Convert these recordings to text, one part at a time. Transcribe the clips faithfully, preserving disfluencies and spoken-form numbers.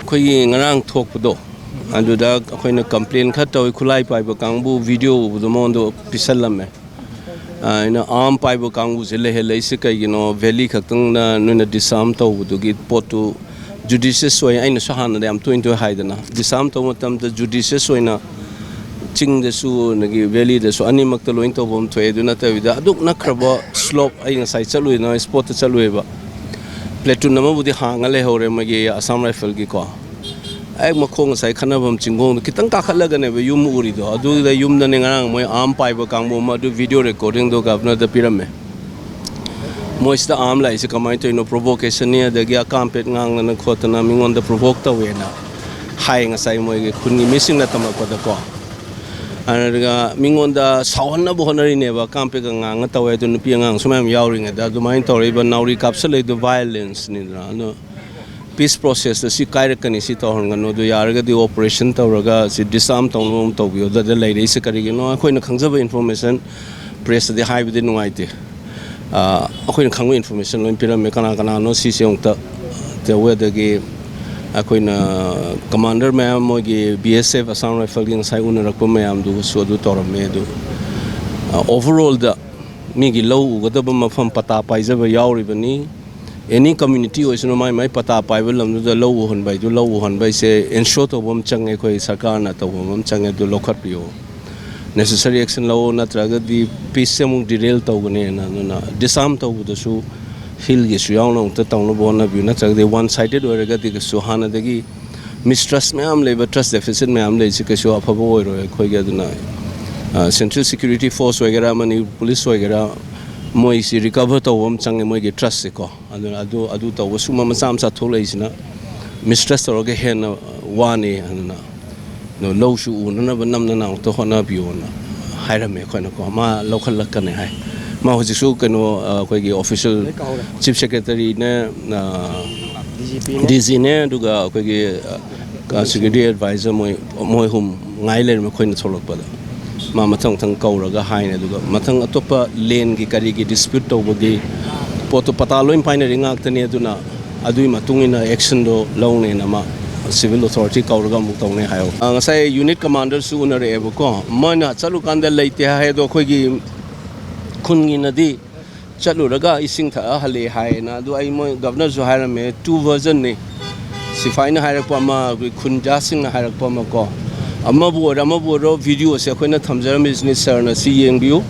ꯑꯩꯈꯣꯏꯒꯤ ꯉꯔꯥꯡ ꯊꯣꯛꯄꯗꯣ, ꯑꯗꯨꯗ ꯑꯩꯈꯣꯏꯅ complain ꯈꯔ ꯇꯧꯋꯤ, ꯈꯨꯠꯂꯥꯏ ꯄꯥꯏꯕ ꯀꯥꯡꯕꯨ video ꯎꯕꯗꯣ ꯃꯉꯣꯟꯗ ꯄꯤꯁꯜꯂꯝꯃꯦ꯫ ꯑ, ꯑꯩꯅ arm ꯄꯥꯏꯕ ꯀꯥꯡꯕꯨꯁꯦ ꯂꯩꯍꯜꯂꯛꯏꯁꯦ ꯀꯩꯒꯤꯅꯣ? Valley ꯈꯛꯇꯪꯗ ꯅꯣꯏꯅ disarm ꯇꯧꯕꯗꯨꯒꯤ ꯄꯣꯠꯇꯨ judicious ꯑꯣꯏ꯫ ꯑꯩꯅꯁꯨ ꯍꯥꯟꯅꯗꯤ ꯌꯥꯝ ꯇꯣꯏꯅ ꯇꯣꯏꯅ ꯍꯥꯏꯗꯅ, disarm ꯇꯧꯕ ꯃꯇꯝꯗ judicious ꯑꯣꯏꯅ ꯆꯤꯡꯗꯁꯨ ꯑꯗꯒꯤ valleyꯗꯁꯨ ꯑꯅꯤꯃꯛꯇ ꯂꯣꯏ ꯇꯧꯕ ꯑꯃ ꯊꯣꯛꯑꯦ꯫ ꯑꯗꯨ ꯅꯠꯇꯕꯤꯗ ꯑꯗꯨꯛ ꯅꯛꯈ꯭ꯔꯕ slope, ꯑꯩ ꯉꯁꯥꯏ ꯆꯠꯂꯨꯏꯗꯅ, spotꯇ ꯆꯠꯂꯨꯏꯕ, platoon ꯑꯃꯕꯨꯗꯤ ꯍꯥꯡꯉ ꯂꯩꯍꯧꯔꯦ ꯃꯣꯏꯒꯤ Assam Rifleꯒꯤꯀꯣ꯫ ꯍꯦꯛ ꯃꯈꯣꯡ ꯉꯁꯥꯏ ꯈꯠꯅꯐꯝ ꯆꯤꯡꯒꯣꯡꯗꯣ ꯈꯤꯇꯪ ꯀꯥꯈꯠꯂꯒꯅꯦꯕ ꯌꯨꯝ ꯎꯔꯤꯗꯣ, ꯑꯗꯨꯗ ꯌꯨꯝꯗꯅꯦ ꯉꯔꯥꯡ ꯃꯣꯏ arm ꯄꯥꯏꯕ ꯀꯥꯡꯕꯨ ꯑꯃ ꯑꯗꯨ video recordingꯗꯣ governorꯗ ꯄꯤꯔꯝꯃꯦ꯫ ꯃꯣꯏꯁꯤꯗ arm ꯂꯥꯛꯏꯁꯦ ꯀꯃꯥꯏꯅ ꯇꯧꯔꯤꯅꯣ? Provocationꯅꯤ, ꯑꯗꯒꯤ ꯑꯀꯥꯝꯄꯦꯠ ꯉꯥꯡꯗꯅ ꯈꯣꯠꯇꯅ ꯃꯤꯉꯣꯟꯗ provoke ꯇꯧꯋꯦꯅ ꯍꯥꯏ ꯉꯁꯥꯏ ꯃꯣꯏꯒꯤ ꯈꯨꯟꯒꯤ ꯃꯤꯁꯤꯡꯅ ꯇꯝꯃꯛꯄꯗꯀꯣ꯫ ꯑꯗꯨꯒ ꯃꯤꯉꯣꯟꯗ ꯁꯥꯎꯍꯟꯅꯕ ꯍꯣꯠꯅꯔꯤꯅꯦꯕ, ꯑꯀꯥꯝꯄꯦꯠꯀ ꯉꯥꯡꯉ ꯇꯧꯋꯦ꯫ ꯑꯗꯨ ꯅꯨꯄꯤ ꯑꯉꯥꯡꯁꯨ ꯃꯌꯥꯝ ꯌꯥꯎꯔꯤꯉꯩꯗ ꯑꯗꯨꯃꯥꯏꯅ ꯇꯧꯔꯛꯏꯕ, ꯅꯥꯎꯔꯤ ꯀꯥꯞꯁꯜꯂꯛꯏꯗꯣ violenceꯅꯤꯗꯅ꯫ ꯑꯗꯣ peace processꯇ ꯁꯤ ꯀꯥꯏꯔꯛꯀꯅꯤ, ꯁꯤ ꯇꯧꯍꯟꯒꯅꯨ, ꯑꯗꯨ ꯌꯥꯔꯒꯗꯤ operation ꯇꯧꯔꯒ ꯁꯤ disarm ꯇꯧꯅꯕ ꯑꯃ ꯇꯧꯕꯤꯌꯨ꯫ ꯑꯗꯨꯗ ꯂꯩꯔꯛꯏꯁꯦ ꯀꯔꯤꯒꯤꯅꯣ? ꯑꯩꯈꯣꯏꯅ ꯈꯪꯖꯕ information pressꯇꯗꯤ ꯍꯥꯏꯕꯗꯤ ꯅꯨꯡꯉꯥꯏꯇꯦ꯫ ꯑ, ꯑꯩꯈꯣꯏꯅ ꯈꯪꯕ information ꯂꯣꯏ ꯄꯤꯔꯝꯃꯦ, ꯀꯅꯥ ꯀꯅꯥꯅꯣ ꯁꯤꯁꯦ ꯑꯃꯨꯛꯇ ꯇꯧꯋꯦ꯫ ꯑꯗꯒꯤ ꯑꯩꯈꯣꯏꯅ commander ꯃꯌꯥꯝ, ꯃꯣꯏꯒꯤ B S F, Assam Rifleꯒꯤ ꯉꯁꯥꯏ ꯎꯅꯔꯛꯄ ꯃꯌꯥꯝꯗꯨꯒꯁꯨ ꯑꯗꯨ ꯇꯧꯔꯝꯃꯦ꯫ ꯑꯗꯨ, ꯑ, overallꯗ ꯃꯤꯒꯤ ꯂꯧ ꯎꯒꯗꯕ ꯃꯐꯝ ꯄꯇꯥ ꯄꯥꯏꯖꯕ ꯌꯥꯎꯔꯤꯕꯅꯤ꯫ Any community ꯑꯣꯏꯁꯅꯨ, ꯃꯥꯏ ꯃꯥꯏ ꯄꯇꯥ ꯄꯥꯏꯕ ꯂꯝꯗꯨꯗ ꯂꯧ ꯎꯍꯟꯕ ꯍꯥꯏꯗꯨ, ꯂꯧ ꯎꯍꯟꯕ ꯍꯥꯏꯁꯦ ensure ꯇꯧꯕ ꯑꯃ ꯆꯪꯉꯦ, ꯑꯩꯈꯣꯏ ꯁꯔꯀꯥꯔꯅ ꯇꯧꯕ ꯑꯃ ꯆꯪꯉꯦ, ꯑꯗꯨ ꯂꯧꯈꯠꯄꯤꯌꯣ꯫ Necessary action ꯂꯧꯑꯣ, ꯅꯠꯇ꯭ꯔꯒꯗꯤ peaceꯁꯦ ꯑꯃꯨꯛ derail ꯇꯧꯒꯅꯦꯅ꯫ ꯑꯗꯨꯅ disarm ꯇꯧꯕꯗꯁꯨ hillꯒꯤꯁꯨ ꯌꯥꯎꯅ ꯑꯃꯨꯛꯇ ꯇꯧꯅꯕ ꯍꯣꯠꯅꯕꯤꯌꯨ, ꯅꯠꯇ꯭ꯔꯒꯗꯤ one sided ꯑꯣꯏꯔꯒꯗꯤ ꯀꯩꯁꯨ ꯍꯥꯟꯅꯗꯒꯤ mistrust ꯃꯌꯥꯝ ꯂꯩꯕ, trust deficit ꯃꯌꯥꯝ ꯂꯩꯔꯤꯁꯤ ꯀꯩꯁꯨ ꯑꯐꯕ ꯑꯣꯏꯔꯣꯏ ꯑꯩꯈꯣꯏꯒꯤ꯫ ꯑꯗꯨꯅ, ꯑ, Central Security Force ꯑꯣꯏꯒꯦꯔꯥ, ꯃꯅꯤꯄꯨꯔ police ꯑꯣꯏꯒꯦꯔꯥ, ꯃꯣꯏꯁꯤ recover ꯇꯧꯕ ꯑꯃ ꯆꯪꯉꯦ, ꯃꯣꯏꯒꯤ trustꯁꯦꯀꯣ꯫ ꯑꯗꯨꯅ ꯑꯗꯨ, ꯑꯗꯨ ꯇꯧꯕ ꯁꯨꯝꯕ ꯃꯆꯥ ꯃꯆꯥ ꯊꯣꯛꯂꯛꯏꯁꯤꯅ mistrust ꯇꯧꯔꯒ ꯍꯦꯟꯅ ꯋꯥꯅꯤ꯫ ꯑꯗꯨꯅ ꯑꯗꯣ ꯂꯧꯁꯨ ꯎꯅꯅꯕ ꯅꯝꯅ ꯅꯥꯃꯛꯇ ꯍꯣꯠꯅꯕꯤꯌꯣꯅ ꯍꯥꯏꯔꯝꯃꯦ ꯑꯩꯈꯣꯏꯅꯀꯣ꯫ ꯃꯥ ꯂꯧꯈꯠꯂꯛꯀꯅꯤ ꯍꯥꯏ꯫ ꯃꯥ ꯍꯧꯖꯤꯛꯁꯨ ꯀꯩꯅꯣ, ꯑ, ꯑꯩꯈꯣꯏꯒꯤ official chief secretaryꯅꯦ, ꯑ, DGPꯅꯦ, ꯑꯗꯨꯒ ꯑꯩꯈꯣꯏꯒꯤ, ꯑ, security advisor ꯃꯣꯏ, ꯃꯣꯏ ꯑꯍꯨꯝ ꯉꯥꯏ ꯂꯩꯔꯝꯃꯦ ꯑꯩꯈꯣꯏꯅ ꯊꯣꯛꯂꯛꯄꯗ꯫ ꯃꯥ ꯃꯊꯪ ꯃꯊꯪ ꯀꯧꯔꯒ ꯍꯥꯏꯅꯦ꯫ ꯑꯗꯨꯒ ꯃꯊꯪ ꯑꯇꯣꯞꯄ landꯒꯤ ꯀꯔꯤꯒꯤ dispute ꯇꯧꯕꯒꯤ ꯄꯣꯠꯇꯣ ꯄꯇꯥ ꯂꯣꯏ ꯄꯥꯏꯅꯔꯤ ꯉꯥꯛꯇꯅꯤ꯫ ꯑꯗꯨꯅ ꯑꯗꯨꯒꯤ ꯃꯇꯨꯡ ꯏꯟꯅ actionꯗꯣ ꯂꯧꯅꯦꯅ ꯃꯥ Civil authority ꯀꯧꯔꯒ ꯑꯃꯨꯛ ꯇꯧꯅꯤ ꯍꯥꯏꯌꯣ꯫ ꯑ, ꯉꯁꯥꯏ unit commanderꯁꯨ ꯎꯅꯔꯛꯑꯦꯕꯀꯣ, ꯃꯣꯏꯅ ꯆꯠꯂꯨꯀꯥꯟꯗ ꯂꯩꯇꯦ ꯍꯥꯏ, ꯑꯗꯣ ꯑꯩꯈꯣꯏꯒꯤ ꯈꯨꯟꯒꯤꯅꯗꯤ ꯆꯠꯂꯨꯔꯒ ꯏꯁꯤꯡ ꯊꯛꯑ ꯍꯜꯂꯛꯑꯦ ꯍꯥꯏꯌꯦꯅ꯫ ꯑꯗꯨ ꯑꯩ, ꯃꯣꯏ governorꯁꯨ ꯍꯥꯏꯔꯝꯃꯦ, two versionꯅꯤ, ꯁꯤꯐꯥꯏꯅ ꯍꯥꯏꯔꯛꯄ ꯑꯃ, ꯑꯩꯈꯣꯏ ꯈꯨꯟꯖꯥꯁꯤꯡꯅ ꯍꯥꯏꯔꯛꯄ ꯑꯃ ꯀꯣ꯫ ꯑꯃꯕꯨ ꯑꯣꯏꯔꯣ, ꯑꯃꯕꯨ ꯑꯣꯏꯔꯣ, videoꯁꯦ ꯑꯩꯈꯣꯏꯅ ꯊꯝꯖꯔꯝꯃꯤꯁꯤꯅꯤ, sirꯅ ꯁꯤ ꯌꯦꯡꯕꯤꯌꯨ꯫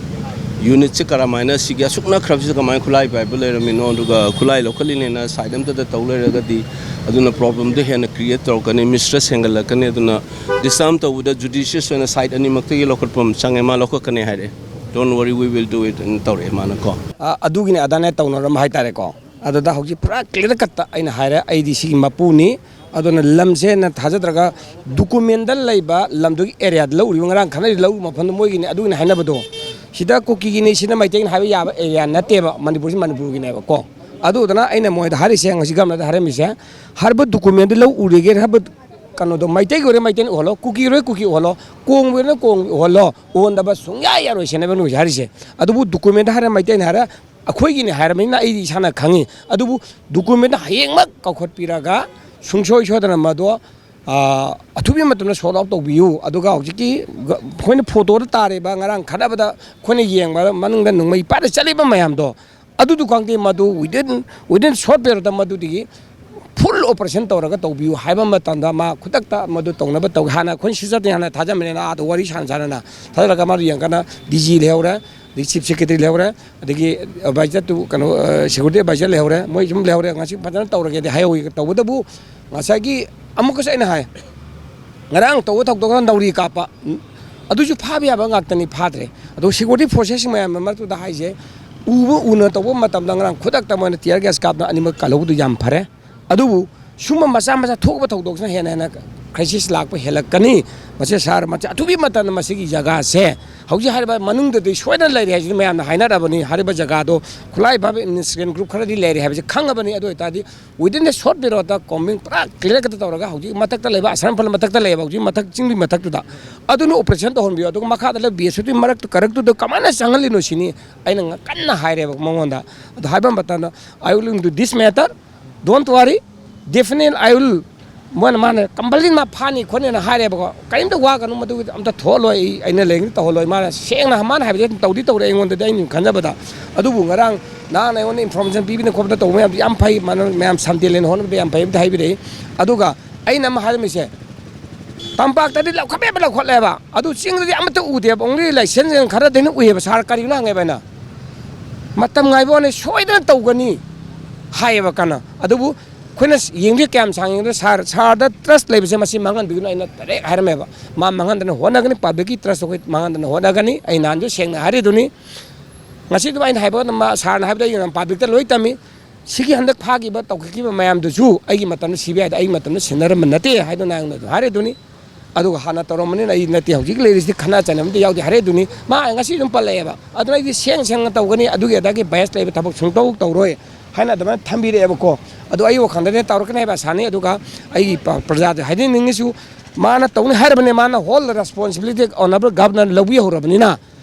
Unitꯁꯦ ꯀꯔꯝꯍꯥꯏꯅ, ꯁꯤꯒꯤ ꯑꯁꯨꯛ ꯅꯛꯈ꯭ꯔꯕꯁꯤꯗ ꯀꯃꯥꯏꯅ ꯈꯨꯠꯂꯥꯏ ꯄꯥꯏꯕ ꯂꯩꯔꯝꯃꯤꯅꯣ, ꯑꯗꯨꯒ ꯈꯨꯠꯂꯥꯏ ꯂꯧꯈꯠꯂꯤꯅꯦꯅ side ꯑꯝꯇꯗ ꯇꯧ ꯂꯩꯔꯒꯗꯤ ꯑꯗꯨꯅ problemꯗꯣ ꯍꯦꯟꯅ create ꯇꯧꯔꯛꯀꯅꯤ, mistrust ꯍꯦꯟꯒꯠꯂꯛꯀꯅꯤ꯫ ꯑꯗꯨꯅ disarm ꯇꯧꯕꯗ judicious ꯑꯣꯏꯅ side ꯑꯅꯤꯃꯛꯇꯒꯤ ꯂꯧꯈꯠꯄ ꯑꯃ ꯆꯪꯉꯦ꯫ ꯃꯥ ꯂꯧꯈꯠꯀꯅꯤ ꯍꯥꯏꯔꯛꯑꯦ꯫ "Don't worry, we will do it" ꯇꯧꯔꯛꯑꯦ ꯃꯥꯅ ꯀꯣ꯫ ꯑ, ꯑꯗꯨꯒꯤꯅꯦ ꯑꯗꯥꯅꯦ ꯇꯧꯅꯔꯝꯕ ꯍꯥꯏꯇꯥꯔꯦꯀꯣ꯫ ꯑꯗꯨꯗ ꯍꯧꯖꯤꯛ ꯄꯨꯔꯥ clear cut ꯑꯩꯅ ꯍꯥꯏꯔꯦ, ꯑꯩꯗꯤ ꯁꯤꯒꯤ ꯃꯄꯨꯅꯤ꯫ ꯑꯗꯨꯅ ꯂꯝꯁꯦ ꯅꯪ ꯊꯥꯖꯗ꯭ꯔꯒ documentꯗ ꯂꯩꯕ ꯂꯝꯗꯨꯒꯤ areaꯗ ꯂꯧ ꯎꯔꯤꯕ, ꯉꯔꯥꯡ ꯈꯟꯅꯔꯤ ꯂꯧ ꯃꯐꯝꯗꯣ ꯃꯣꯏꯒꯤꯅꯤ, ꯑꯗꯨꯒꯤꯅꯤ ꯍꯥꯏꯅꯕꯗꯣ, ꯁꯤꯗ ꯀꯨꯀꯤꯒꯤꯅꯤ, ꯁꯤꯗ ꯃꯩꯇꯩꯒꯤꯅꯤ ꯍꯥꯏꯕ ꯌꯥꯕ area ꯅꯠꯇꯦꯕ, ꯃꯅꯤꯄꯨꯔꯁꯤ ꯃꯅꯤꯄꯨꯔꯒꯤꯅꯦꯕꯀꯣ꯫ ꯑꯗꯨꯗꯨꯅ ꯑꯩꯅ ꯃꯣꯏꯗ ꯍꯥꯏꯔꯤꯁꯦ, ꯉꯁꯤ governmentꯗ ꯍꯥꯏꯔꯝꯃꯤꯁꯦ, ꯍꯥꯏꯔꯤꯕ documentꯗ ꯂꯧ ꯎꯔꯦꯒꯦ ꯍꯥꯏꯕ ꯀꯩꯅꯣꯗꯣ, ꯃꯩꯇꯩꯒꯤ ꯑꯣꯏꯔꯦ ꯃꯩꯇꯩꯅ ꯎꯍꯜꯂꯣ, ꯀꯨꯀꯤ ꯑꯣꯏꯔꯦ ꯀꯨꯀꯤ ꯎꯍꯜꯂꯣ, ꯀꯣꯡꯕ ꯑꯣꯏꯔꯦ ꯀꯣꯡꯕ ꯎꯍꯜꯂꯣ, ꯎꯍꯟꯗꯕ ꯁꯨꯡꯌꯥ ꯌꯥꯔꯣꯏ ꯁꯤꯅꯦꯕ ꯅꯣꯏꯁꯦ ꯍꯥꯏꯔꯤꯁꯦ꯫ ꯑꯗꯨꯕꯨ documentꯗ ꯍꯥꯏꯔ, ꯃꯩꯇꯩꯅ ꯍꯥꯏꯔ, ꯑꯩꯈꯣꯏꯒꯤꯅꯦ ꯍꯥꯏꯔꯕꯅꯤꯅ ꯑꯩꯗꯤ ꯏꯁꯥꯅ ꯈꯪꯉꯤ꯫ ꯑꯗꯨꯕꯨ documentꯗ ꯍꯌꯦꯡꯃꯛ ꯀꯧꯈꯠꯄꯤꯔꯒ ꯁꯨꯡꯁꯣꯏ ꯁꯣꯏꯗꯅ ꯃꯗꯣ, ꯑ, ꯑꯊꯨꯕ ꯃꯇꯝꯗ sort out ꯇꯧꯕꯤꯌꯨ꯫ ꯑꯗꯨꯒ ꯍꯧꯖꯤꯛꯀꯤ ꯒ-, ꯑꯩꯈꯣꯏꯅ photoꯗ ꯇꯥꯔꯤꯕ, ꯉꯔꯥꯡ ꯈꯠꯅꯕꯗ ꯑꯩꯈꯣꯏꯅ ꯌꯦꯡꯕ ꯃꯅꯨꯡꯗ ꯅꯣꯡꯃꯩ ꯄꯥꯏꯔ ꯆꯠꯂꯤꯕ ꯃꯌꯥꯝꯗꯣ, ꯑꯗꯨꯗꯨ ꯈꯪꯗꯦ, ꯃꯗꯨ within, within short periodꯇ ꯃꯗꯨꯗꯒꯤ full operation ꯇꯧꯔꯒ ꯇꯧꯕꯤꯌꯨ ꯍꯥꯏꯕ ꯃꯇꯝꯗ ꯃꯥ ꯈꯨꯗꯛꯇ ꯃꯗꯨ ꯇꯧꯅꯕ ꯇꯧꯏ꯫ ꯍꯥꯟꯅ ꯑꯩꯈꯣꯏꯅ ꯁꯤꯖꯠꯇ ꯍꯥꯟꯅ ꯊꯥꯖꯟꯕꯅꯤꯅ ꯑꯥꯗ ꯋꯥꯔꯤ ꯁꯥꯟꯅ ꯁꯥꯟꯅꯅ ꯊꯥꯖꯜꯂꯒ ꯃꯥꯗꯨ ꯌꯦꯡꯉꯀꯥꯟꯗ D G ꯂꯩꯍꯧꯔꯦ, ꯑꯗꯩ chief secretary ꯂꯩꯍꯧꯔꯦ, ꯑꯗꯒꯤ advisor to ꯀꯩꯅꯣ, ꯑ, security advisor ꯂꯩꯍꯧꯔꯦ, ꯃꯣꯏ ꯁꯨꯝ ꯂꯩꯍꯧꯔꯦ꯫ ꯉꯁꯤ ꯐꯖꯅ ꯇꯧꯔꯒꯦꯗꯤ ꯍꯥꯏꯍꯧꯏ꯫ ꯇꯧꯕꯇꯕꯨ ꯉꯁꯥꯏꯒꯤ ꯑꯃꯨꯛꯀꯁꯨ ꯑꯩꯅ ꯍꯥꯏ, ꯉꯔꯥꯡ ꯇꯧꯕ ꯊꯧꯗꯣꯛꯇ ꯅꯥꯎꯔꯤ ꯀꯥꯞꯄ, ꯎꯝ, ꯑꯗꯨꯁꯨ ꯐꯥꯕ ꯌꯥꯕ ꯉꯥꯛꯇꯅꯤ, ꯐꯥꯗ꯭ꯔꯦ꯫ ꯑꯗꯣ security forces ꯃꯌꯥꯝ ꯃꯔꯛꯇꯨꯗ ꯍꯥꯏꯁꯦ, ꯎꯕ ꯎꯅ ꯇꯧꯕ ꯃꯇꯝꯗ ꯉꯔꯥꯡ ꯈꯨꯗꯛꯇ ꯃꯣꯏꯅ tear gas ꯀꯥꯞꯇꯅ ꯑꯅꯤꯃꯛ ꯀꯜꯍꯧꯕꯗꯨ ꯌꯥꯝ ꯐꯔꯦ꯫ ꯑꯗꯨꯕꯨ ꯁꯨꯝꯕ ꯃꯆꯥ ꯃꯆꯥ ꯊꯣꯛꯄ ꯊꯧꯗꯣꯛꯁꯤꯅ ꯍꯦꯟꯅ ꯍꯦꯟꯅ crisis ꯂꯥꯛꯄ ꯍꯦꯜꯂꯛꯀꯅꯤ꯫ ꯃꯁꯤ sir, ꯃꯁꯤ ꯑꯊꯨꯕ ꯃꯇꯝꯗ ꯃꯁꯤꯒꯤ ꯖꯒꯥꯁꯦ ꯍꯧꯖꯤꯛ ꯍꯥꯏꯔꯤꯕ ꯃꯅꯨꯡꯗꯗꯤ ꯁꯣꯏꯗꯅ ꯂꯩꯔꯦ ꯍꯥꯏꯁꯤꯗꯤ ꯃꯌꯥꯝꯅ ꯍꯥꯏꯅꯔꯕꯅꯤ꯫ ꯍꯥꯏꯔꯤꯕ ꯖꯒꯥꯗꯣ ꯈꯨꯠꯂꯥꯏ ꯐꯥꯕ insurgent group ꯈꯔꯗꯤ ꯂꯩꯔꯦ ꯍꯥꯏꯕꯁꯤ ꯈꯪꯉꯕꯅꯤ꯫ ꯑꯗꯨ ꯑꯣꯏꯇꯥꯔꯗꯤ within the short periodꯇ combing ꯄꯨꯔꯥ clear cut ꯇꯧꯔꯒ ꯍꯧꯖꯤꯛ ꯃꯊꯛꯇ ꯂꯩꯕ ꯑꯁꯔꯝꯐꯜ ꯃꯊꯛꯇ ꯂꯩꯌꯦꯕ, ꯍꯧꯖꯤꯛ ꯃꯊꯛ ꯆꯤꯡꯗꯨꯒꯤ ꯃꯊꯛꯇꯨꯗ ꯑꯗꯨꯅ operation ꯇꯧꯍꯟꯕꯤꯌꯨ꯫ ꯑꯗꯨꯒ ꯃꯈꯥꯗ ꯂꯩꯕ ꯕꯤ ꯑꯦꯁ ꯑꯦꯐꯀꯤ ꯃꯔꯛꯇ ꯀꯔꯛꯇꯨꯗ ꯀꯃꯥꯏꯅ ꯆꯪꯍꯜꯂꯤꯅꯣ ꯁꯤꯅꯤ ꯑꯩꯅ ꯉ-, ꯀꯟꯅ ꯍꯥꯏꯔꯦꯕ ꯃꯉꯣꯟꯗ꯫ ꯑꯗꯨ ꯍꯥꯏꯕ ꯃꯇꯝꯗ, "I will look into this matter, don't worry, definitely I will ꯃꯣꯏꯅ, ꯃꯥꯅ ꯀꯝꯄꯜꯁꯔꯤ ꯃꯥ ꯐꯥꯅꯤ ꯈꯣꯠꯅꯤꯅ ꯍꯥꯏꯔꯦꯕꯀꯣ꯫ ꯀꯔꯤꯝꯇ ꯋꯥꯒꯅꯨ, ꯃꯗꯨꯒꯤꯗꯤ ꯑꯝꯇ ꯊꯣꯛꯍꯜꯂꯣꯏ, ꯑꯩ, ꯑꯩꯅ ꯂꯩꯔꯤꯉꯩꯗ ꯇꯧꯍꯜꯂꯣꯏ꯫ ꯃꯥꯅ ꯁꯦꯡꯅ ꯃꯥꯅ ꯍꯥꯏꯕꯁꯦ ꯑꯗꯨꯝ ꯇꯧꯗꯤ ꯇꯧꯔꯦ ꯑꯩꯉꯣꯟꯗꯗꯤ, ꯑꯩꯅ ꯈꯟꯖꯕꯗ꯫ ꯑꯗꯨꯕꯨ ꯉꯔꯥꯡ ꯅꯍꯥꯟ ꯑꯩꯉꯣꯟꯗ ꯏꯟꯐꯣꯔꯃꯦꯁꯟ ꯄꯤꯕꯤꯅ ꯈꯣꯠꯄꯅ ꯇꯧꯕ ꯃꯌꯥꯝꯗꯣ ꯌꯥꯝ ꯐꯩ, ꯃꯥꯅ ꯃꯌꯥꯝ ꯁꯟꯗꯦ ꯂꯦꯟ ꯍꯣꯠꯅꯕꯗ ꯌꯥꯝ ꯐꯩ ꯑꯝꯇ ꯍꯥꯏꯕꯤꯔꯛꯏ꯫ ꯑꯗꯨꯒ ꯑꯩꯅ ꯑꯃ ꯍꯥꯏꯔꯝꯃꯤꯁꯦ, ꯇꯝꯄꯥꯛꯇꯗꯤ ꯂꯧꯈꯠꯄ ꯌꯥꯕ ꯂꯧꯈꯠꯂꯦꯕ, ꯑꯗꯨ ꯆꯤꯡꯗꯗꯤ ꯑꯃꯠꯇ ꯎꯗꯦꯕ, ꯑꯣꯡꯂꯤ ꯂꯥꯏꯁꯦꯟꯁ ꯈꯔꯗꯩꯅ ꯎꯏꯌꯦꯕ꯫ ꯁꯥꯔ, ꯀꯔꯤꯒꯤꯅꯣ ꯍꯪꯉꯦꯕ ꯑꯩꯅ꯫ ꯃꯇꯝ ꯉꯥꯏꯕ ꯋꯥꯅꯤ, ꯁꯣꯏꯗꯅ ꯇꯧꯒꯅꯤ ꯍꯥꯏꯌꯦꯕ ꯀꯟꯅ꯫ ꯑꯗꯨꯕꯨ ꯑꯩꯈꯣꯏꯅ ꯌꯦꯡꯗꯦ ꯀꯌꯥꯝ ꯁꯥꯡ ꯌꯦꯡꯗꯦ꯫ ꯁꯥꯔ, ꯁꯥꯔꯗ ꯇ꯭ꯔꯁ ꯂꯩꯕꯁꯦ ꯃꯁꯤ ꯃꯥꯡꯍꯟꯕꯤꯒꯅꯨ, ꯑꯩꯅ ꯗꯥꯏꯔꯦꯛ ꯍꯥꯏꯔꯝꯃꯦꯕ꯫ ꯃꯥ ꯃꯥꯡꯍꯟꯗꯅ ꯍꯣꯠꯅꯒꯅꯤ, ꯄꯕ꯭ꯂꯤꯛꯀꯤ ꯇ꯭ꯔꯁ ꯑꯩꯈꯣꯏ ꯃꯥꯡꯍꯟꯗꯅ ꯍꯣꯠꯅꯒꯅꯤ꯫ ꯑꯩ ꯅꯍꯥꯟꯁꯨ ꯁꯦꯡꯅ ꯍꯥꯏꯔꯤꯗꯨꯅꯤ꯫ ꯉꯁꯤ ꯑꯗꯨꯝ ꯑꯩꯅ ꯍꯥꯏꯕ, ꯃꯥ ꯁꯥꯔꯅ ꯍꯥꯏꯕꯗ ꯑꯩ ꯄꯕ꯭ꯂꯤꯛꯇ ꯂꯣꯏ ꯇꯝꯃꯤ꯫ ꯁꯤꯒꯤ ꯍꯟꯗꯛ ꯐꯥꯈꯤꯕ, ꯇꯧꯈꯠꯈꯤꯕ ꯃꯌꯥꯝꯗꯨꯁꯨ ꯑꯩꯒꯤ ꯃꯇꯝꯗ ꯁꯤ ꯕꯤ ꯑꯥꯏꯗ ꯑꯩꯒꯤ ꯃꯇꯝꯗ ꯁꯤꯟꯅꯔꯝꯕ ꯅꯠꯇꯦ ꯍꯥꯏꯗꯨꯅ ꯑꯩꯉꯣꯟꯗ ꯑꯗꯨꯝ ꯍꯥꯏꯔꯤꯗꯨꯅꯤ꯫ ꯑꯗꯨꯒ ꯍꯥꯟꯅ ꯇꯧꯔꯝꯕꯅꯤꯅ ꯑꯩ ꯅꯠꯇꯦ, ꯍꯧꯖꯤꯛ ꯂꯩꯔꯤꯁꯤꯗꯤ ꯈꯠꯅ ꯆꯩꯅꯕꯗꯤ ꯌꯥꯎꯗꯦ ꯍꯥꯏꯔꯛꯏꯗꯨꯅꯤ꯫ ꯃꯥ ꯉꯁꯤ ꯑꯗꯨꯝ ꯄꯜꯂꯛꯑꯦꯕ꯫ ꯑꯗꯨꯅ ꯑꯩꯗꯤ ꯁꯦꯡ ꯁꯦꯡꯅ ꯇꯧꯒꯅꯤ, ꯑꯗꯨꯒꯤ ꯑꯗꯥꯒꯤ ꯕꯥꯏꯁ ꯂꯩꯕ ꯊꯕꯛ ꯁꯨꯡꯇꯧ ꯇꯧꯔꯣꯏ ꯍꯥꯏꯅ ꯑꯗꯨꯃꯥꯏꯅ ꯊꯝꯕꯤꯔꯛꯑꯦꯕꯀꯣ꯫ ꯑꯗꯣ ꯑꯩ ꯋꯥꯈꯜꯗꯗꯤ ꯇꯧꯔꯛꯀꯅꯤ ꯍꯥꯏꯕ ꯑꯁꯥꯅꯤ꯫ ꯑꯗꯨꯒ ꯑꯩꯒꯤ ꯄ-, ꯄ꯭ꯔꯖꯥꯗ ꯍꯥꯏꯅꯤꯡꯅꯤꯡꯉꯤꯁꯨ, ꯃꯥꯅ ꯇꯧꯅꯤ ꯍꯥꯏꯔꯕꯅꯤ, ꯃꯥꯅ ꯍꯣꯜ ꯔꯦꯁꯄꯣꯟꯁꯤꯕꯤꯂꯤꯇꯤ ꯑꯣꯅꯔꯦꯕꯜ ꯒꯚꯔꯅꯔ ꯂꯧꯕꯤꯍꯧꯔꯕꯅꯤꯅ,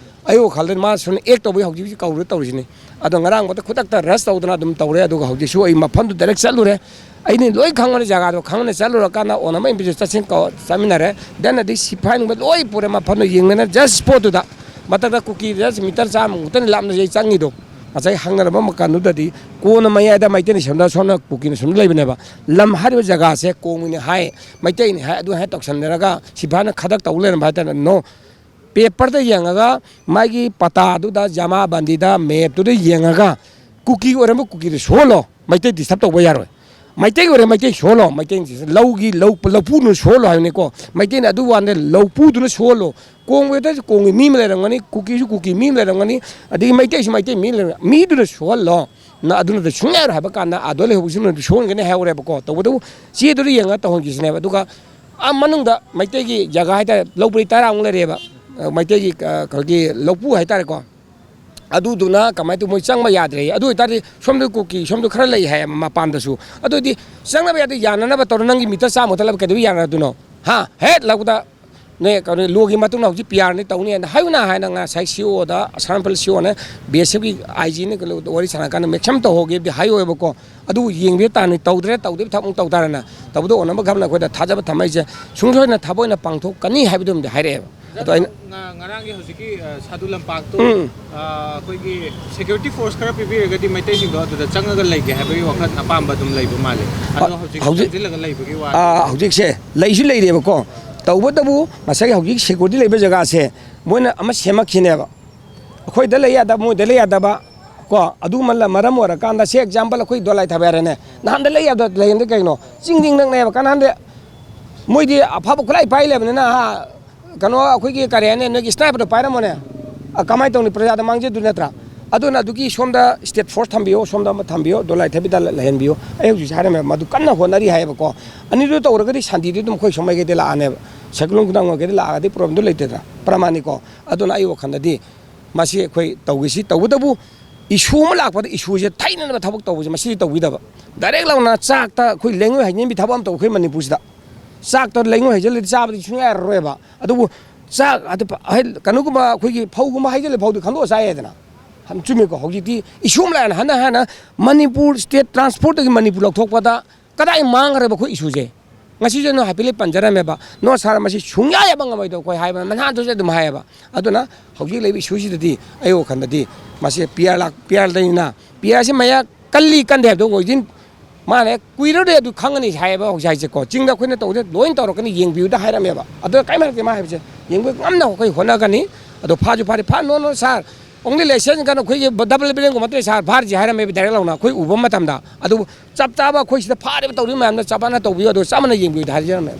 ꯑꯩ ꯋꯥꯈꯜꯗ ꯃꯥ ꯁꯨꯝ ꯑꯦꯛ ꯇꯧꯕꯒꯤ ꯍꯧꯖꯤꯛ ꯍꯧꯖꯤꯛ ꯀꯧꯔ ꯇꯧꯔꯤꯁꯤꯅꯤ꯫ ꯑꯗꯣ ꯉꯔꯥꯡꯕꯨꯗ ꯈꯨꯗꯛꯇ ꯔꯁ ꯇꯧꯗꯅ ꯑꯗꯨꯝ ꯇꯧꯔꯦ꯫ ꯑꯗꯨꯒ ꯍꯧꯖꯤꯛꯁꯨ ꯑꯩ ꯃꯐꯝꯗꯨ ꯗꯥꯏꯔꯦꯛ ꯆꯠꯂꯨꯔꯦ꯫ ꯑꯩꯅ ꯂꯣꯏ ꯈꯪꯕꯅꯤ, ꯖꯒꯥꯗꯣ ꯈꯪꯕꯅꯤ꯫ ꯆꯠꯂꯨꯔꯀꯥꯟꯗ ꯑꯣꯅꯔ ꯑꯃ ꯏꯟꯚꯤꯖꯤꯠ ꯆꯠꯁꯤꯟ ꯀꯧ-, ꯆꯠꯃꯤꯟꯅꯔꯦ꯫ ꯗꯦꯟ ꯑꯗꯩ ꯁꯤꯐꯥꯏꯅꯨꯡꯕ ꯂꯣꯏ ꯄꯨꯔꯦ, ꯃꯐꯝꯗꯣ ꯌꯦꯡꯅꯅ ꯖꯁ ꯁ꯭ꯄꯣꯠꯇꯨꯗ꯫ ꯃꯊꯛꯇ ꯀꯨꯀꯤꯗ ꯃꯤꯇꯔ ꯆꯥꯝꯃꯃꯨꯛꯇꯅꯤ ꯂꯥꯞꯅ ꯑꯩ ꯆꯪꯉꯤꯗꯣ꯫ ꯉꯁꯥꯏ ꯍꯪꯅꯔꯕ ꯃꯀꯥꯟꯗꯨꯗꯗꯤ ꯀꯣꯟꯅ ꯃꯌꯥꯏꯗ ꯃꯩꯇꯩꯅ ꯁꯣꯝꯗ, ꯁꯣꯝꯅ ꯀꯨꯀꯤꯅ ꯁꯣꯝꯗ ꯂꯩꯕꯅꯦꯕ꯫ ꯂꯝ ꯍꯥꯏꯔꯤꯕ ꯖꯒꯥꯁꯦ ꯀꯣꯡꯃꯤꯅꯤ ꯍꯥꯏ, ꯃꯩꯇꯩꯅꯤ ꯍꯥꯏ, ꯑꯗꯨ ꯍꯥꯏ ꯇꯧꯁꯟꯅꯔꯒ ꯁꯤꯐꯥꯏꯅ ꯈꯗꯛ ꯇꯧ ꯂꯩꯔꯝꯕ ꯍꯥꯏꯇꯥꯔꯦ꯫ ꯅꯣ, ꯄꯦꯄꯔꯗ ꯌꯦꯡꯉꯒ, ꯃꯥꯒꯤ ꯄꯇꯥꯗꯨꯗ, ꯖꯃꯥꯕꯟꯗꯤꯗ, ꯃꯦꯞꯇꯨꯗ ꯌꯦꯡꯉꯒ, ꯀꯨꯀꯤ ꯑꯣꯏꯔꯝꯕ ꯀꯨꯀꯤꯗ ꯁꯨꯍꯜꯂꯣ, ꯃꯩꯇꯩ ꯗꯤꯁꯇꯔꯕ ꯇꯧꯕ ꯌꯥꯔꯣꯏ꯫ ꯃꯩꯇꯩ ꯑꯣꯏꯔꯦ, ꯃꯩꯇꯩ ꯁꯨꯍꯜꯂꯣ, ꯃꯩꯇꯩ ꯂꯧꯒꯤ ꯂꯧ, ꯂꯧꯄꯨꯗꯨꯅ ꯁꯨꯍꯜꯂꯣ ꯍꯥꯏꯕꯅꯤꯀꯣ꯫ ꯃꯩꯇꯩꯅ ꯑꯗꯨ ꯋꯥꯅ ꯂꯧꯄꯨꯗꯨꯅ ꯁꯨꯍꯜꯂꯣ꯫ ꯀꯣꯡꯕꯗꯁꯨ ꯀꯣꯡꯒꯤ ꯃꯤ ꯑꯃ ꯂꯩꯔꯝꯒꯅꯤ, ꯀꯨꯀꯤꯁꯨ ꯀꯨꯀꯤ ꯃꯤ ꯑꯃ ꯂꯩꯔꯝꯒꯅꯤ, ꯑꯗꯒꯤ ꯃꯩꯇꯩꯁꯨ ꯃꯩꯇꯩ ꯃꯤ ꯂꯩꯔꯝꯒꯅꯤ, ꯃꯤꯗꯨꯅ ꯁꯨꯍꯜꯂꯣ꯫ ꯅ ꯑꯗꯨꯅꯗꯤ ꯁꯨꯡꯌꯥ ꯌꯥꯔꯣꯏ ꯍꯥꯏꯕ ꯀꯥꯟꯗ ꯑꯥꯗ ꯂꯩꯍꯧꯕꯁꯤꯡꯅꯗꯤ ꯁꯨꯍꯟꯒꯅꯤ ꯍꯥꯏꯍꯧꯔꯦꯕꯀꯣ꯫ ꯇꯧꯕꯇꯕꯨ ꯆꯦꯗꯨꯗ ꯌꯦꯡꯉꯒ ꯇꯧꯍꯟꯈꯤꯁꯤꯅꯦꯕ꯫ ꯑꯗꯨꯒ ꯑꯥ ꯃꯅꯨꯡꯗ ꯃꯩꯇꯩꯒꯤ ꯖꯒꯥ ꯍꯥꯏꯇꯥꯔꯦ, ꯂꯧ ꯄꯔꯤ ꯇꯔꯥꯃꯨꯛ ꯂꯩꯔꯦꯕ, ꯑ, ꯃꯩꯇꯩꯒꯤ, ꯑ, ꯑꯩꯈꯣꯏꯒꯤ ꯂꯧꯄꯨ ꯍꯥꯏꯇꯥꯔꯦꯀꯣ꯫ ꯑꯗꯨꯗꯨꯅ ꯀꯃꯥꯏꯅ ꯇꯧ, ꯃꯣꯏ ꯆꯪꯕ ꯌꯥꯗ꯭ꯔꯦ꯫ ꯑꯗꯨ ꯑꯣꯏꯇꯥꯔꯗꯤ ꯁꯣꯝꯗ ꯀꯨꯀꯤ, ꯁꯣꯝꯗ ꯈꯔ ꯂꯩ ꯍꯥꯏ ꯃꯄꯥꯟꯗꯁꯨ꯫ ꯑꯗꯨꯗꯤ ꯆꯪꯅꯕ ꯌꯥꯗꯦ, ꯌꯥꯅꯅꯕ ꯇꯧꯔꯣ꯫ ꯅꯪꯒꯤ ꯃꯤꯇꯔ ꯆꯥꯝꯃ ꯈꯛꯇ ꯂꯧ-, ꯀꯩꯗꯧꯕ ꯌꯥꯅꯗꯣꯏꯅꯣ? ꯍꯥ? ꯍꯦꯛ ꯂꯧꯕꯗ ꯅꯣꯏ ꯀꯩꯅꯣ ꯂꯣꯒꯤ ꯃꯇꯨꯡꯗ ꯍꯧꯖꯤꯛ ꯄꯤ ꯑꯥꯔꯅꯤ ꯇꯧꯅꯤ ꯍꯥꯏꯅ ꯍꯥꯏꯌꯨꯅ ꯍꯥꯏꯅ ꯉꯁꯥꯏ ꯁꯤ ꯏ ꯑꯣꯗ, ꯑꯁꯥꯝ ꯔꯥꯏꯐꯜ ꯁꯤ ꯏ ꯑꯣꯅ ꯕꯤ ꯑꯦꯁ ꯑꯦꯐꯀꯤ ꯑꯥꯏ ꯖꯤꯅ ꯋꯥꯔꯤ ꯁꯥꯟꯅꯔꯀꯥꯟꯗ ꯃꯦꯛꯁꯤꯃꯝ ꯇꯧꯍꯧꯒꯦꯕꯗꯤ ꯍꯥꯏꯌꯣꯏꯕꯀꯣ꯫ ꯑꯗꯨ ꯌꯦꯡꯕꯤꯕ ꯇꯥꯔꯅꯤ, ꯇꯧꯗ꯭ꯔꯦ ꯇꯧꯗ꯭ꯔꯤꯕ ꯊꯕꯛ ꯑꯃꯨꯛ ꯇꯧ ꯇꯥꯔꯦꯅ꯫ ꯇꯧꯕꯗ ꯑꯣꯅꯕ ꯈꯝꯅ ꯑꯩꯈꯣꯏꯗ ꯊꯥꯖꯕ ꯊꯝꯃꯛꯏꯁꯦ ꯁꯨꯡꯁꯣꯏꯗꯅ ꯊꯕꯛ ꯑꯣꯏꯅ ꯄꯥꯡꯊꯣꯛꯀꯅꯤ ꯍꯥꯏꯕꯗꯨꯃꯗꯤ ꯍꯥꯏꯔꯛꯑꯦꯕ꯫ ꯑꯗꯣ ꯑꯩꯅ ꯉ-, ꯉꯔꯥꯡꯒꯤ ꯍꯧꯖꯤꯛꯀꯤ, ꯑ, ꯁꯥꯗꯨ ꯂꯝꯄꯥꯛꯇꯣ, ꯎꯝ꯫ ꯑ, ꯑꯩꯈꯣꯏꯒꯤ ꯁꯦꯀ꯭ꯌꯨꯔꯤꯇꯤ ꯐꯣꯔꯁ ꯈꯔ ꯄꯤꯕꯤꯔꯒꯗꯤ ꯃꯩꯇꯩꯁꯤꯡꯗꯣ ꯑꯗꯨꯗ ꯆꯪꯉꯒ ꯂꯩꯒꯦ ꯍꯥꯏꯕꯒꯤ ꯋꯥꯈꯜ ꯑꯄꯥꯝꯕ ꯑꯗꯨꯝ ꯂꯩꯕ ꯃꯥꯜꯂꯦ꯫ ꯑꯗꯣ ꯑ, ꯍꯧꯖꯤꯛ ꯍꯧꯖꯤꯛ ꯆꯪꯁꯤꯜꯂꯒ ꯂꯩꯕꯒꯤ ꯋꯥ ꯑ, ꯍꯧꯖꯤꯛꯁꯦ ꯂꯩꯁꯨ ꯂꯩꯔꯦꯕꯀꯣ꯫ ꯇꯧꯕꯇꯕꯨ ꯉꯁꯥꯏꯒꯤ ꯍꯧꯖꯤꯛ ꯁꯦꯀ꯭ꯌꯨꯔꯤꯇꯤ ꯂꯩꯕ ꯖꯒꯥꯁꯦ ꯃꯣꯏꯅ ꯑꯃ ꯁꯦꯝꯃꯛꯈꯤꯅꯦꯕ꯫ ꯑꯩꯈꯣꯏꯗ ꯂꯩ ꯌꯥꯗꯕ, ꯃꯣꯏꯗ ꯂꯩ ꯌꯥꯗꯕ ꯀꯣ꯫ ꯑꯗꯨꯒꯨꯝꯕ ꯃꯔꯝ ꯑꯣꯏꯔꯀꯥꯟꯗ, ꯁꯤ ꯑꯦꯛꯖꯥꯝꯄꯜ ꯑꯩꯈꯣꯏ ꯗꯣꯂꯥꯏ ꯊꯥꯕ ꯍꯥꯏꯔꯦꯅꯦ, ꯅꯍꯥꯟꯗ ꯂꯩ ꯌꯥꯗ ꯂꯩꯍꯟꯗꯦ ꯀꯩꯅꯣ? ꯆꯤꯡꯗꯤꯡ ꯅꯛꯅꯩꯑꯕ꯫ ꯀꯅꯥꯟꯗꯦ ꯃꯣꯏꯗꯤ ꯑꯐꯕ ꯈꯨꯠꯂꯥꯏ ꯄꯥꯏ ꯂꯩꯕꯅꯤꯅ, ꯍꯥ, ꯀꯩꯅꯣ, ꯑꯩꯈꯣꯏꯒꯤ ꯀꯔꯤ ꯍꯥꯏꯅꯤ, ꯅꯣꯏꯒꯤ ꯁ꯭ꯅꯥꯏꯄꯔꯗꯣ ꯄꯥꯏꯔꯝꯃꯣꯅꯦ꯫ ꯑ, ꯀꯃꯥꯏꯅ ꯇꯧꯅꯤ? ꯄ꯭ꯔꯖꯥꯗ ꯃꯥꯡꯖꯗꯣꯏ ꯅꯠꯇ꯭ꯔꯥ? ꯑꯗꯨꯅ ꯑꯗꯨꯒꯤ ꯁꯣꯝꯗ ꯁ꯭ꯇꯦꯠ ꯐꯣꯔꯁ ꯊꯝꯕꯤꯌꯣ, ꯁꯣꯝꯗ ꯑꯃ ꯊꯝꯕꯤꯌꯣ, ꯗꯣꯂꯥꯏ ꯊꯥꯕꯤꯗ ꯂꯩꯍꯟꯕꯤꯌꯣ꯫ ꯑꯩ ꯍꯧꯖꯤꯛꯁꯦ ꯍꯥꯏꯔꯝꯃꯦ, ꯃꯗꯨ ꯀꯟꯅ ꯍꯣꯠꯅꯔꯤ ꯍꯥꯏꯌꯦꯕꯀꯣ꯫ ꯑꯅꯤꯗꯨ ꯇꯧꯔꯒꯗꯤ ꯁꯥꯟꯇꯤꯗꯤ ꯑꯗꯨꯝ ꯑꯩꯈꯣꯏ ꯁꯣꯝ ꯃꯥꯏꯀꯩꯗ ꯂꯥꯛꯑꯅꯦꯕ, ꯁꯦꯀꯨꯂꯣꯟ ꯈꯨꯡꯒꯪ ꯃꯥꯏꯀꯩꯗ ꯂꯥꯛꯑꯒꯗꯤ ꯄ꯭ꯔꯣꯕ꯭ꯂꯦꯝꯗꯨ ꯂꯩꯇꯦꯗꯅ, ꯄ꯭ꯔꯃꯥꯅꯤꯀꯣ꯫ ꯑꯗꯨꯅ ꯑꯩ ꯋꯥꯈꯜꯗꯗꯤ ꯃꯁꯤ ꯑꯩꯈꯣꯏ ꯇꯧꯒꯦꯁꯤ꯫ ꯇꯧꯕꯇꯕꯨ ꯏꯁꯨ ꯑꯃ ꯂꯥꯛꯄꯗ ꯏꯁꯨꯁꯦ ꯊꯩꯅꯅꯕ ꯊꯕꯛ ꯇꯧꯕꯁꯦ ꯃꯁꯤꯗꯤ ꯇꯧꯕꯤꯗꯕ꯫ ꯗꯥꯏꯔꯦꯛ ꯂꯥꯎꯅ ꯆꯥꯛꯇ ꯑꯩꯈꯣꯏ ꯂꯩꯉꯣꯏ ꯍꯩꯖꯤꯟꯕꯤ ꯊꯕꯛ ꯑꯃ ꯇꯧ ꯑꯩꯈꯣꯏ ꯃꯅꯤꯄꯨꯔꯁꯤꯗ꯫ ꯆꯥꯛꯇ ꯂꯩꯉꯣꯏ ꯍꯩꯖꯤꯜꯂꯗꯤ ꯆꯥꯕꯗꯤ ꯁꯨꯡꯌꯥ ꯌꯥꯔꯔꯣꯏꯕ꯫ ꯑꯗꯨꯕꯨ ꯆꯥꯛ ꯑꯗꯨ ꯄ-, ꯍꯩ-, ꯀꯩꯅꯣꯒꯨꯝꯕ ꯑꯩꯈꯣꯏꯒꯤ ꯐꯧꯒꯨꯝꯕ ꯍꯩꯖꯤꯜꯂ ꯐꯧꯗꯤ ꯈꯟꯗꯣꯛꯑ ꯆꯥ ꯌꯥꯏꯗꯅ꯫ ꯍꯟ-, ꯆꯨꯝꯃꯤꯀꯣ? ꯍꯧꯖꯤꯛꯇꯤ ꯏꯁꯨ ꯑꯃ ꯂꯥꯛꯑꯦꯅ ꯍꯟꯅ ꯍꯥꯟꯅ ꯃꯅꯤꯄꯨꯔ ꯁ꯭ꯇꯦꯠ ꯇ꯭ꯔꯥꯟꯁꯄꯣꯔꯠꯇꯒꯤ ꯃꯅꯤꯄꯨꯔ ꯂꯧꯊꯣꯛꯄꯗ ꯀꯗꯥꯏ ꯃꯥꯡꯈ꯭ꯔꯦꯕ ꯑꯩꯈꯣꯏ ꯏꯁꯨꯁꯦ? ꯉꯁꯤꯁꯨ ꯑꯩꯅ ꯍꯥꯏꯐꯦꯠ ꯄꯟꯖꯔꯝꯃꯦꯕ, "ꯅꯣ ꯁꯥꯔ, ꯃꯁꯤ ꯁꯨꯡꯌꯥ ꯌꯥꯕ ꯉꯝꯃꯣꯏꯗꯣ ꯑꯩꯈꯣꯏ" ꯍꯥꯏꯕ ꯅꯍꯥꯟꯗꯨꯁꯨ ꯑꯗꯨꯝ ꯍꯥꯏꯌꯦꯕ꯫ ꯑꯗꯨꯅ ꯍꯧꯖꯤꯛ ꯂꯩꯔꯤꯕ ꯏꯁꯨꯁꯤꯗꯗꯤ ꯑꯩ ꯋꯥꯈꯜꯗꯗꯤ ꯃꯁꯤ ꯄꯤ ꯑꯥꯔ ꯂꯥꯛ-, ꯄꯤ ꯑꯥꯔꯗꯅꯤꯅ, ꯄꯤ ꯑꯥꯔꯁꯤ ꯃꯌꯥ ꯀꯜꯂꯤ ꯀꯟꯗꯦ ꯍꯥꯏꯕꯗꯣ ꯑꯣꯏꯗꯣꯏꯅꯤ꯫ ꯃꯥꯅ ꯍꯦꯛ ꯀꯨꯏꯔꯔꯣꯏ ꯑꯗꯨ ꯈꯪꯉꯅꯤ ꯍꯥꯏꯌꯦꯕ ꯍꯧꯖꯤꯛ ꯍꯥꯏꯁꯦꯀꯣ꯫ ꯆꯤꯡꯗ ꯑꯩꯈꯣꯏꯅ ꯇꯧꯕꯗ ꯂꯣꯏꯅ ꯇꯧꯔꯛꯀꯅꯤ, ꯌꯦꯡꯕꯤꯌꯨꯗ ꯍꯥꯏꯔꯝꯃꯦꯕ꯫ ꯑꯗꯣ ꯀꯔꯤꯝ ꯍꯥꯏꯔꯛꯇꯦ ꯃꯥ ꯍꯥꯏꯕꯁꯦ꯫ ꯌꯦꯡꯕ ꯉꯝꯅꯕ ꯑꯩꯈꯣꯏ ꯍꯣꯠꯅꯒꯅꯤ꯫ ꯑꯗꯣ ꯐꯥꯁꯨ ꯐꯥꯔꯦ, ꯐꯥ, "No, no, sir, only license ꯀꯩꯅꯣ ꯑꯩꯈꯣꯏꯒꯤ ꯗꯕꯜ ꯕꯦꯔꯦꯜꯒꯨꯝꯕ ꯅꯠꯇ꯭ꯔꯦ ꯁꯥꯔ ꯐꯥꯔꯤꯁꯦ" ꯍꯥꯏꯔꯝꯃꯦꯕ ꯗꯥꯏꯔꯦꯛ ꯂꯥꯎꯅ ꯑꯩꯈꯣꯏ ꯎꯕ ꯃꯇꯝꯗ꯫ ꯑꯗꯨꯕꯨ ꯆꯞ ꯆꯥꯕ ꯑꯩꯈꯣꯏ ꯁꯤꯗ ꯐꯥꯔꯤꯕ ꯇꯧꯔꯤꯕ ꯃꯌꯥꯝꯗꯣ ꯆꯞ ꯃꯥꯟꯅ ꯇꯧꯕꯤꯌꯨ, ꯑꯗꯣ ꯆꯞ ꯃꯥꯟꯅ ꯌꯦꯡꯕꯤꯌꯨꯗ ꯍꯥꯏꯖꯔꯝꯃꯦꯕ꯫